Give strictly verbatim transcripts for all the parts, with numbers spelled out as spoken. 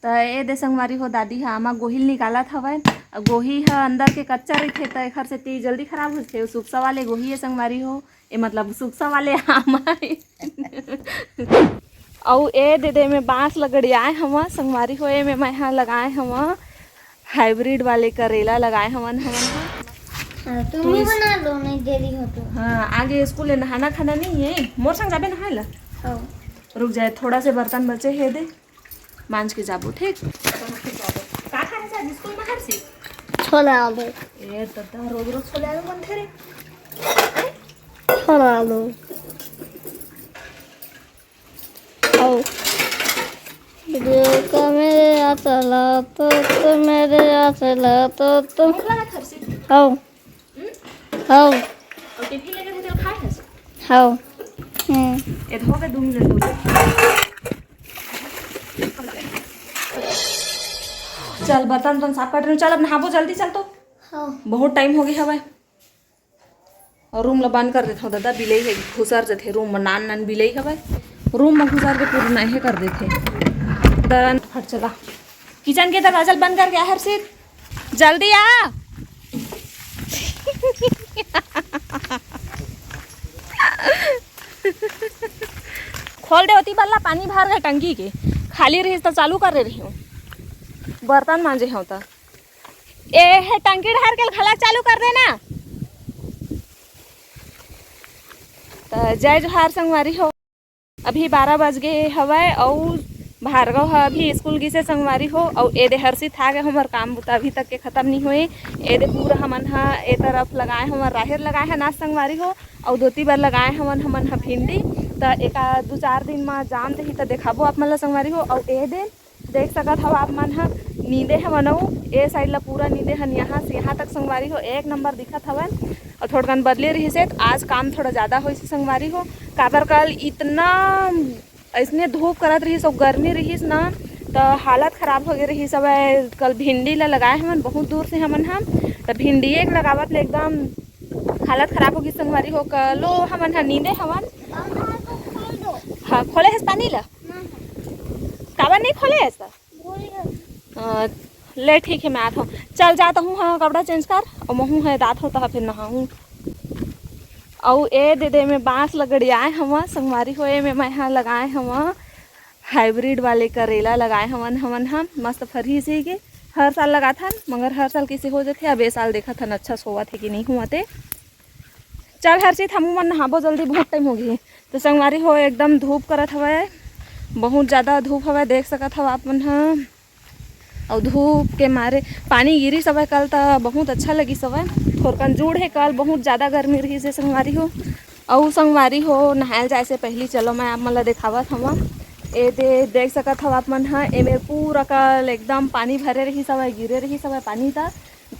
त ए दे संगवारी हो, दादी ह आमा गोहिल निकालत हवय। अउ गोही ह अंदर के कच्चा रहिथे, त एखर सेती जल्दी खराब हो जथे। सुकसा वाले गोही ए संगवारी हो, ए मतलब सुकसा वाले आमा ए। अउ ए दे दे में बांस ल गड़ियाए हवं संगवारी हो, ए में मैं ह लगाए हवं हाइब्रिड वाले करेला लगाए हवन हमन ह। हाँ, तुम ही बना लो, नहीं देरी हो तो। हाँ, आगे स्कूल ले नहाना खाना नहीं है, मोर संग जाबे नहाए ला। हाँ। रुक जाए, थोड़ा से बर्तन बचे हे दे, मांज के जाबो, ठीक? का खाए से आज स्कूल में हर से? छोला आलू। ए ददा, रोज रोज छोला आलू बनथे रे। छोला आलू। आओ। देखो मेरे आचला तो, तो मेरे आचला तो, तो। भूख लगा था हर से? आओ। हम्म? आओ। अउ टिफिन लेके थे तो खाए हस? आओ। हम्म। ए धो के दू मिनट हो गए। चल, बर्तन उर्तन साफ कर रही हूँ। चल, अब नहाबो जल्दी, चल तो। हाँ। बहुत टाइम हो गया हवय। अउ रूम ला बंद कर देथव ददा, बिलई हे घुसर जथे रूम म, नान नान बिलई हवय, रूम म घुसर के पूरा नहे कर देथे। दरन फट चला, किचन के दरवाजा ल बंद करके आ हर्षित, जल्दी आ। खोल दे ओती बल्ला, पानी भर गए टंकी के, खाली रहिस त चालू कर दे रही हूँ, बर्तन मांजे हूँ त ए हे टंकी ढार के घला चालू कर देना। त जय जोहार संगवारी हो, अभी बारह बज गे हवय अउ भार्गव ह अभी स्कूल गिसे संगवारी हो, अउ ए दे हर्षित आ गे, हमर काम बुता अभी तक के खत्म नहीं होए। ए दे पूरा हमन ह ए तरफ लगाए हवन राहेर लगाए हन आज संगवारी हो, अउ दोती बर लगाए हवन हमन ह भिंडी। त एका दू चार दिन म जाम देही त देखाबो आप मन ल संगवारी हो। अउ ए दे देख सकत हव आप मन ह, नींदे हवन अउ ए साइड ला पूरा नींदे हन, यहाँ से यहाँ तक संगवारी हो, एक नंबर दिखत हवन। अउ थोड़कन बदले रहिस हे, त आज काम थोड़ा ज्यादा होइस हे संगवारी हो, काबर कल इतना अइसने धूप करत रहिस अउ गर्मी रहिस ना, त हालत खराब हो गे रहिस। अब कल भिंडी ला लगाए हवन बहुत दूर से हमन ह, त भिंडी एक लगावत ले एकदम हालत खराब हो गिस संगवारी हो। कलो हमन ह नींदे हवन। हाँ, खोले हस पानी ला? काबर नहीं खोले हस? अ, ले ठीक है, मैं आत हूँ। चल जात हूँ, हाँ, कपड़ा चेंज कर, अउ महूँ है दात हूँ, तह फिर नहाहूँ। अउ ए दे दे में बांस ल गड़ियाए हवं, संगवारी हो, ए में मैं हा लगाए हवं हाइब्रिड वाले करेला लगाए हवन, हमन ह मस्त फरही से के हर साल लगाथन, मगर हर साल कइसे हो जथे, अब ए साल देखत हन अच्छा से होवत हे कि नहीं होवत हे। चल हर्षित, हमू मन नहाबो जल्दी, बहुत टाइम हो गई। तो संगवारी हो, एकदम धूप करत हवय, बहुत ज्यादा धूप हवय, देख सकत हव आप मन ह। अउ धूप के मारे पानी गिरिस हवय कल, त बहुत अच्छा लगिस हवय। थोरकन जुड़ हे कल, बहुत ज्यादा गर्मी रहिस हे संगवारी हो। अउ संगवारी हो, नहायल जाए से पहिली चलो मैं आप मन ल देखावत हवं। ए दे देख सकत हव आप मन ह, एमे पूरा कल एकदम पानी भरे रहिस हवय, गिरे रहिस हवय पानी त।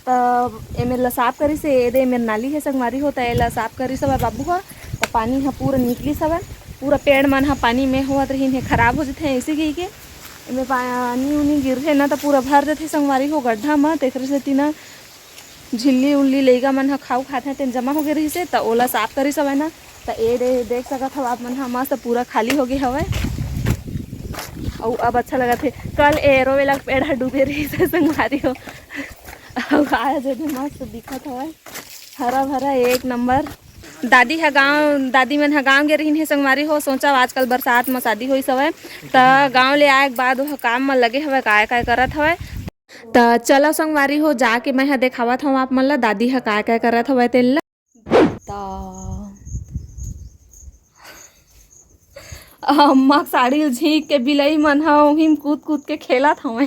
त एमे ल साफ करिस हे, ए दे एमे नाली हे संगवारी हो, त एला साफ करिस हवय बाबू ह। त पानी ह पूरा निकलिस हवय, पूरा पेड़ मन ह पानी में होवत रहिन हे, खराब हो जथे ऐसे कहिके। एमे पानी उनी गिरथे ना, त पूरा भर जथे संगवारी हो गड्ढा म, तेखरे सेती ना झिल्ली उल्ली लइका मन ह खाऊ खाथे, तेन जमा होगे रहिस हे, त ओला साफ करिस हवय ना। त ए दे देख सकत हव आप मन ह, मस्त पूरा खाली होगे हवय। अउ अब अच्छा लगत हे। कल एरोवेला के पेड़ ह डूबे रहिस हे संगवारी हो, अउ आज एदे मस्त दिखत हवय, हरा भरा एक नंबर। दादी ह गाँव, दादी मन ह गाँव गे रहिन हे संगवारी हो, सोचव आजकल बरसात म शादी होइस हवय, त गाँव ले आए के बाद ओह काम म लगे हवय, काय काय करत हवय। त चलो संगवारी हो, जाके मैं ह देखावत हव आप मन ल दादी ह काय काय करत हवय तेन ल। त अम्मा के साड़ी ल झींक के बिलई मन ह ओहिम कूद कूद के खेलत हवय।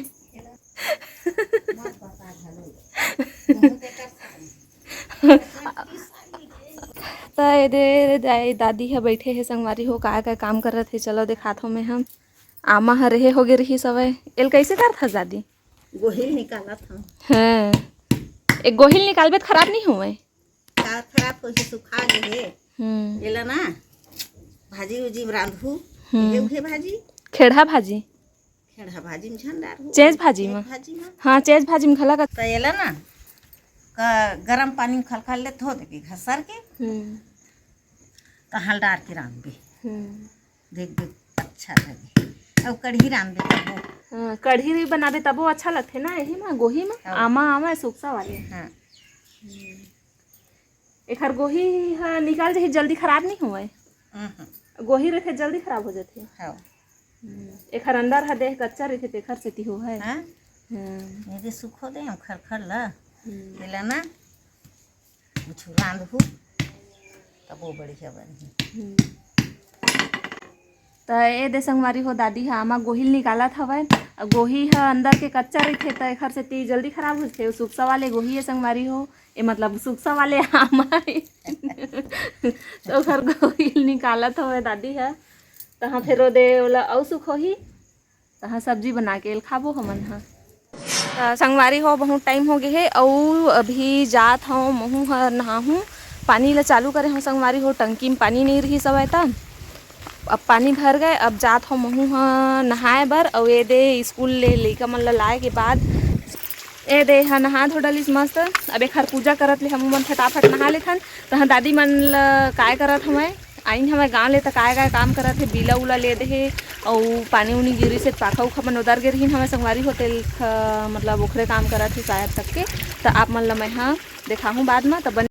त एदे दाई दादी ह बइठे हे संगवारी हो, काय काय काम करत हे, चलो देखात हव मैं ह। आमा ह रेहे होगे रहिस हवय, एल कइसे करथस दादी? गोहिल निकालत हव। हाँ, एक गोहिल निकालबे त खराब नहीं होवय। का खराब होही, सुखा गे हे। हम्म। एला ना भाजी उजी में रांधहू। हम्म। एहे उहे भाजी। खेड़हा भाजी। खेड़हा भाजी में झन डारहू। चेंज भाजी में। चेंज भाजी में। हाँ, चेंज भाजी में घला का। त एला ना क-, गरम पानी में खलखल ले धो देबे घसर के। हम्म। तहाँ ल डार के रांधबे। हम्म। देख देख अच्छा लगे। अउ कढ़ी रांधबे तभो। हाँ, कढ़ी भी बनाबे तबो अच्छा लगथे ना, यही मा गोही मा। हाँ। आमा, आमा, सुकसा वाले। हाँ। हम्म। एखर गोही ह निकाल जही, जल्दी खराब नहीं होवय। हम्म। गोही रहिथे, जल्दी खराब हो जाथे। हाँ। हम्म। एखर अंदर ह देख कच्चा रहिथे, तेखर सेती हो है। हाँ? हम्म। ये दे सुखो दे हम खरखर ला। हम्म। एला ना कुछु रांधहू, तब वो बढ़िया बनही। हम्म। त ए दे संगवारी हो, दादी ह आमा गोहिल निकालत हवय। अब गोही ह अंदर के कच्चा रहिथे, त एखर सेती जल्दी खराब हो जथे। सुकसा वाले गोही ए संगवारी हो, ए मतलब सुकसा वाले आमा हे। त ओखर गोहिल निकालत हवय दादी ह। तहाँ फेर ओ दे ओला अउ सुखोही। तहाँ सब्जी बना के एल खाबो हमन ह। त संगवारी हो, बहुत टाइम हो गे हे, अउ अभी जात हव महू ह नहाहूँ। पानी ल चालू करे हव संगवारी हो, टंकी म पानी नइ रहिस हवय त अब पानी भर गए। अब जात हव महू ह नहाए बर, अउ ए दे स्कूल ले लइका मन ल लाए के बाद ए दे ह नहा धो डलिस मस्त। अब एखर पूजा करत ले हमू मन फटाफट नहा लेथन। तहाँ दादी मन ल काय करत हवय, आइन हवय गाँव ले, त काय काय काम करत हे, बीला उला ले दे हे, अउ पानी उनी गिरिस हे, पाखा उखा मन उदर गे रहिन हवय संगवारी हो, तेल ख-, मतलब ओखरे काम करत हे शायद तक के। त आप मन ल मैं ह देखाहूँ बाद म, त बने